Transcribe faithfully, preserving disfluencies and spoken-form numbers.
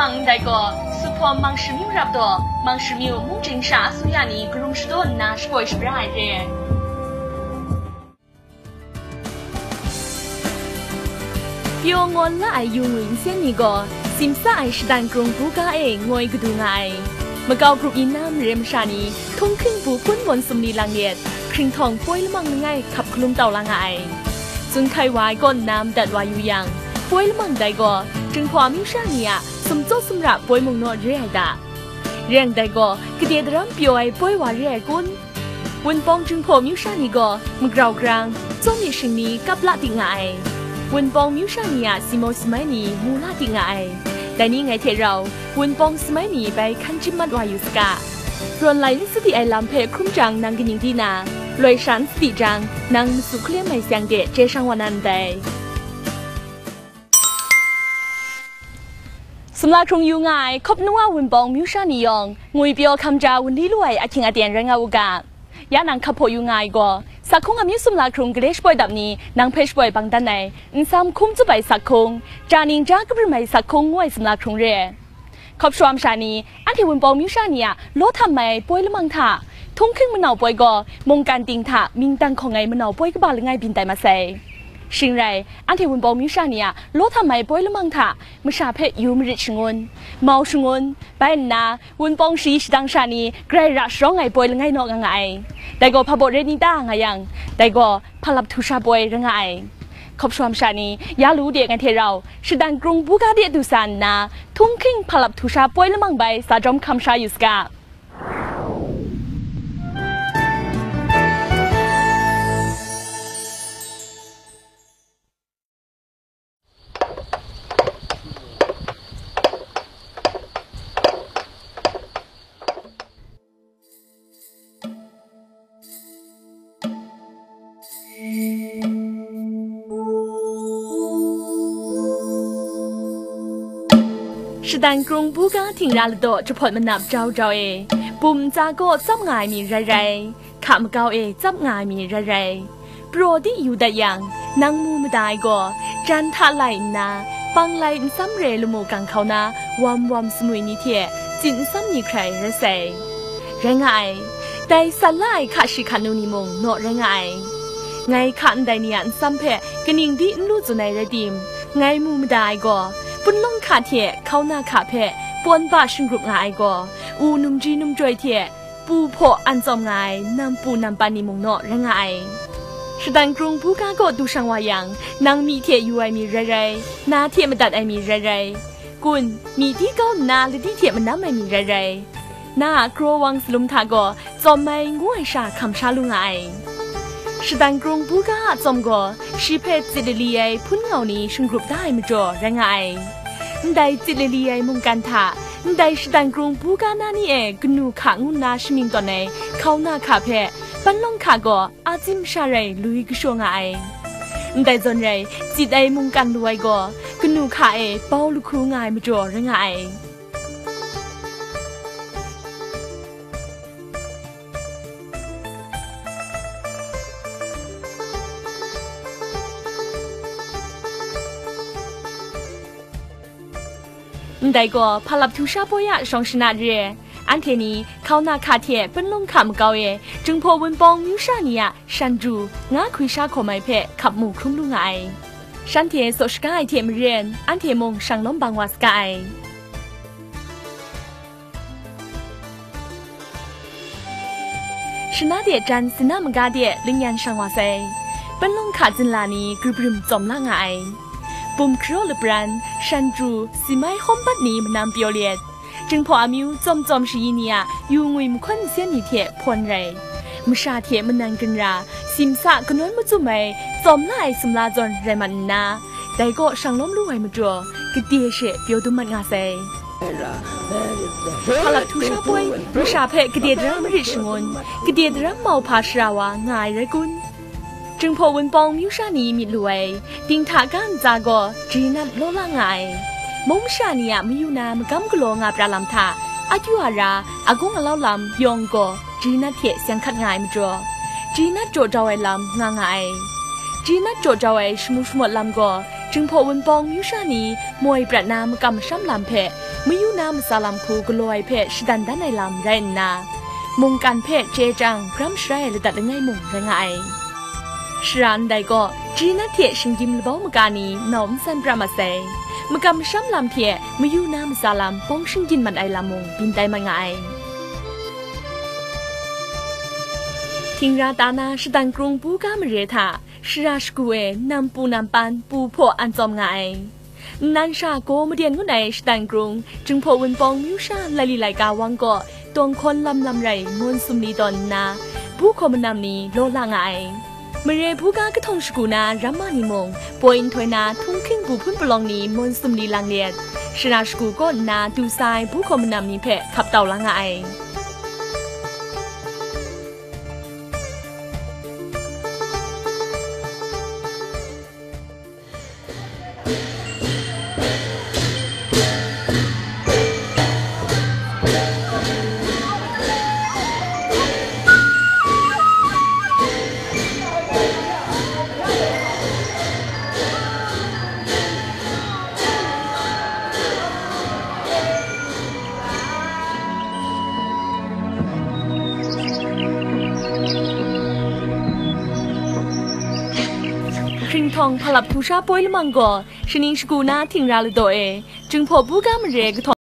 Ndai gaw, Suhpawm Mangshimyu rap daw, Mangshimyu mungchying sha asuya ni karung shadaw nna shapoi shabra ai re. Pyaw ngawn la ai yu ngwi nsen ni gaw, simsa ai Shatan Krung buga e ngoi kadu nga ai. Makau grup yin na mare masha ni, htung hking bu hpun mawn sumli lang yet, hkringhtawng poi lamang langai hkap hkalum tau la nga ai. Tsun hkai wa ai kaw nna madat wa yu yang, poi lamang dai gaw, Jinghpaw amyu sha ni a sumtsaw sumra poi mung naw re ai ta? Re yang dai gaw, gade daram pyaw ai poi wa re ai kun? Wunpawng Jinghpaw amyu sha ni gaw magrau grang, tsawm myit shingni kap la ting nga ai. Wunpawng amyu sha ni a si maw si mai ni mu la ting nga ai. Dai ni ngai hte rau, Wunpawng si mai ni bai hkan chyim mat wa yu saga. Rawn lai n sadi ai lam hpe hkrum jang nang kaning di na, loi sha n sadi jang, nang masu hkalem ai sayang de chye shang wa na ndai. Sumla hkrung yu nga ai hkawp nu wa Wunpawng amyu sha ni yawng, ngwipyaw hkam ja wunli lu ai ahkying aten rai nga u ga. Ya nang hkap hpaw yu nga ai gaw, sakhung amyu sumla hkrung gale shapoi dap ni nang hpe shapoi bang dan ai, nsam hkum tsup ai sakhung, ja ning ja kabrim ai sakhung ngu ai sumla hkrung re. Hkawp shawa masha ni, anhte Wunpawng amyu sha ni a law htam ai poi lamang hta, htung hking manau poi gaw mungkan ting hta mingtang hkawng ai manau poi kaba langai byin tai masai. Shing rai, anhte Wunpawng amyu sha ni a law htam ai poi lamang hta, masha hpe yu marit shangun, mau shangun, bai nna, Wunpawng shayi shadang sha ni grai ra sharawng ai poi langai naw nga nga ai. Dai gaw hpa baw rai ni ta nga yang, dai gaw hpa lap htu sha poi rai nga ai. Hkawp shawa masha ni, ya lu de ngai hte rau, Shatan Krung buga de du sa nna, htung hking hpa lap htu sha poi lamang bai sa jawm hkam sha yu saga. Shatan Krung buga htingra ladaw jahpawt manap jau jau e, bum ntsa kaw tsap nga ai mi rai rai, hka makau e tsap nga ai mi rai rai, praw di yu dat yang, nang mu mada ai gaw, jan hta lai nna, panglai nsam re lamu gang hkau na, wam wam sumwi ni hte, tsin nsam ni hkrai rai sai. Rai nga ai. Dai sat la ai hka shi hka nu ni mung naw rai nga ai. Ngai hka ndai ni a nsam hpe kaning di n lu tsun ai rai tim, ngai mu mada ai gaw, punlawng hka hte hkauna hka hpe pawn ba shingrup nga ai gaw, u numji numjoi hte pu hpaw an tsawm nga ai nampu nampan ni mung naw rai nga ai. Shatan Krung buga kaw du shang wa yang, nang myi hte yu ai mi rai rai, na hte madat ai mi rai rai, kun, myi di kau nna ladi hte manam ai mi rai rai, na a kraw wang salum hta gaw tsawm ai ngu ai sha hkam sha lu nga ai. Shatan Krung buga a tsawm gaw, shi hpe tsit lali ai hpun ngau ni shingrup da ai majaw rai nga ai. Ndai tsit lali ai mungkan hta, ndai Shatan Krung buga na ni e kanu hka ngu nna shamying tawn ai hkauna hka hpe, panlawng hka gaw, a tsin masha rai lui kashaw nga ai. Ndai zawn rai, tsit ai mungkan lu ai gaw, kanu hka e bau lahku nga ai majaw rai nga ai. Ndai gaw, hpa lap htu sha poi a shawng shana re, anhte ni hkauna hka hte punlung hka makau e, Jinghpaw Wunpawng myu sha ni a shan ju, nga hkwi sha hkawm ai hpe hkap mu hkrum lu nga ai. Shanhte saw shaga ai hte maren, anhte mung shang lawm bang wa saga ai. Shana de jan sina maga de lingyan shang wa sai. Panlung hka zinla ni grum grum tsawm la nga ai. Bum hkaraw lapran, shan ju, si mai hawm bat ni manam pyaw let, Jinghpaw amyu tsawm tsawm shayi ni a yu ngwi mahkawn nsen ni hte hpawn rai. Masha hte manan ginra, simsa kanawn macum ai tsawm la ai sumla zawn rai mat nna, dai kaw shang lawm lu ai majaw, gade she pyaw dum mat nga sai. Hpa lap htu sha poi, masha hpe gade daram marit shangun, gade daram mauhpa shara wa nga ai rai kun? Jinghpaw Wunpawng myu sha ni myit lu ai, dinghta ga ntsa gaw, Jrinat law la nga ai. Mung masha ni a mayu na magam galaw nga pra lam hta, akyu ara, agung alau lam yawng gaw, Jrinat hte seng hkat nga ai majaw, Jrinat jaw jau ai lam nga nga ai. Jrinat jaw jau ai shamu shamawt lam gaw, Jinghpaw Wunpawng myu sha ni moi prat na makam masham lam hpe, mayu na matsa lam hku galaw ai hpe shadan dan ai lam rai nna, mungkan hpe chye chyang, gram sharai ai ladat langai mung rai nga ai. Shara ndai gaw, jinat hte shinggyim labau maga ni nau n san pra mat sai. Makam masham lam hte mayu na matsa lam bawng shinggyin mat ai lam mung byin tai mat nga ai. Htingra ta na shadang krung buga mare hta, shara shagu e nam pu nam pan pu hpaw an tsawm nga ai. Nnan sha Gaw Maden ngut ai shadang krung, Jinghpaw Wunpawng myu sha laili laika wang kaw, tawng hkawn lam lam rai mawn sumli tawn nna, bu hkaw manam ni law la nga ai. Mare buga kahtawng shagu na ramma ni mung, poi nhtoi na htunghking bu hpun palawng ni mawn sumli lang let, shara shagu kaw nna du sa ai bu hkaw manam ni hpe hkap tau la nga ai. Hkringhtawng hpa lap hku sha poi lamang gaw, shaning shagu na htingra ladaw e, Jinghpaw buga mare kahtawng